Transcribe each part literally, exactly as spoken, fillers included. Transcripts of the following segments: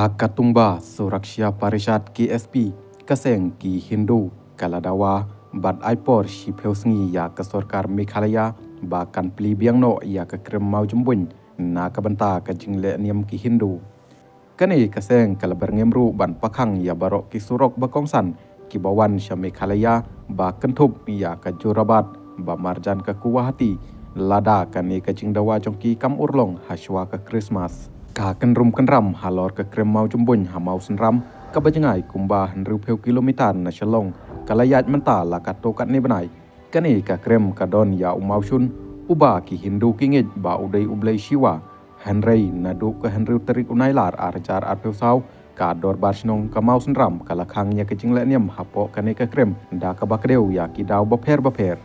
Ha ka Tungba Suraksha Parishad K S P, ka seng ki Hindu ka la dawa bad ai por shiphew sngi ïa ka sorkar Meghalaya ba kan plie biang noh ïa ka krem mawjymbuin na ka bynta ka jingleh niam ki Hindu. Kane ka seng ka la byrngem ruh ban pakhang ïa baroh ki surok ba kongsan kiba wan sha Meghalaya ba kynthup ïa ka Jorabat ba marjan ka Guwahati, lada kane ka jingdawa jong ki kam urlong hashwa ka Krismas. Ka kynrum kynram halor ka krem mawjymbuin ha Mawsynram, kaba jngai kumba hynriewphew kilometer na Shillong, ka la ïaid mynta la katto katne bnai. Kane ka krem ka don ïa u mawshun, uba ki Hindu ki ngeit ba u dei u blei Shiva. Hynrei naduh ka hynriew tarik u Nailar ar hajar arphew saw, ka Dorbar Shnong ka Mawsynram ka la khang ïa ka jingleh niam hapoh kane ka krem da kaba kdew ïa ki daw bapher bapher.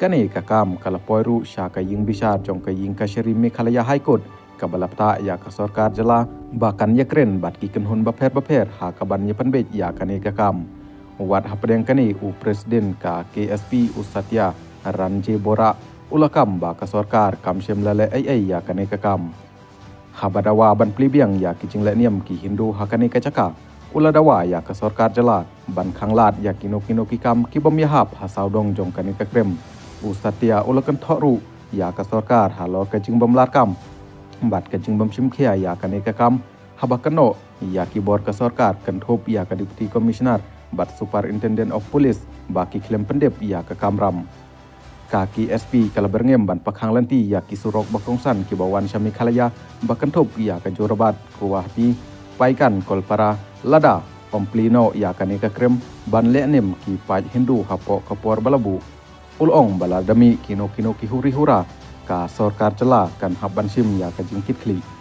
Kane ka kam ka la poi ruh sha ka ïing bishar jong ka ïing kashari Meghalaya High Court, kaba la ptah ïa ka sorkar jylla ba kan ïakren bad ki kynhun bapher bapher ha kaban ïapynbeit ïa kane ka kam. Wat hapdeng kane, u President ka K S P, u Satya Ranjebora, u la kam ba ka sorkar kam shym la leh ei ei ïa kane ka kam. Haba dawa ban plie biang ïa ki jingleh niam ki Hindu ha kane ka jaka, u la dawa ïa ka sorkar jylla ban khanglad ïa kino kino ki kam ki bym ïahap ha sawdong jong kane ka krem. U Satya u la kynthoh ruh ïa ka sorkar halor ka jingbym larkam bad ka jingbym shim khia ïa kane ka kam, haba kynnoh ïa ki bor ka sorkar kynthup ïa ka Deputy Commissioner bad Superintendent of Police ba ki khlem pyndep ïa ka kamram. Ka K S P ka la byrngem ban pakhang lynti ïa ki surok ba kongsan kiba wan sha Meghalaya ba kynthup ïa ka Jorabat, Guwahati, Paikan, Goalpara, lada ym plie noh ïa kane ka krem ban leh niam ki paid Hindu hapoh ka por ba la buh. U la ong ba lada mih kino kino ki huri hura, ka sorkar jylla kan hap ban shim ïa ka jingkitkhlieh.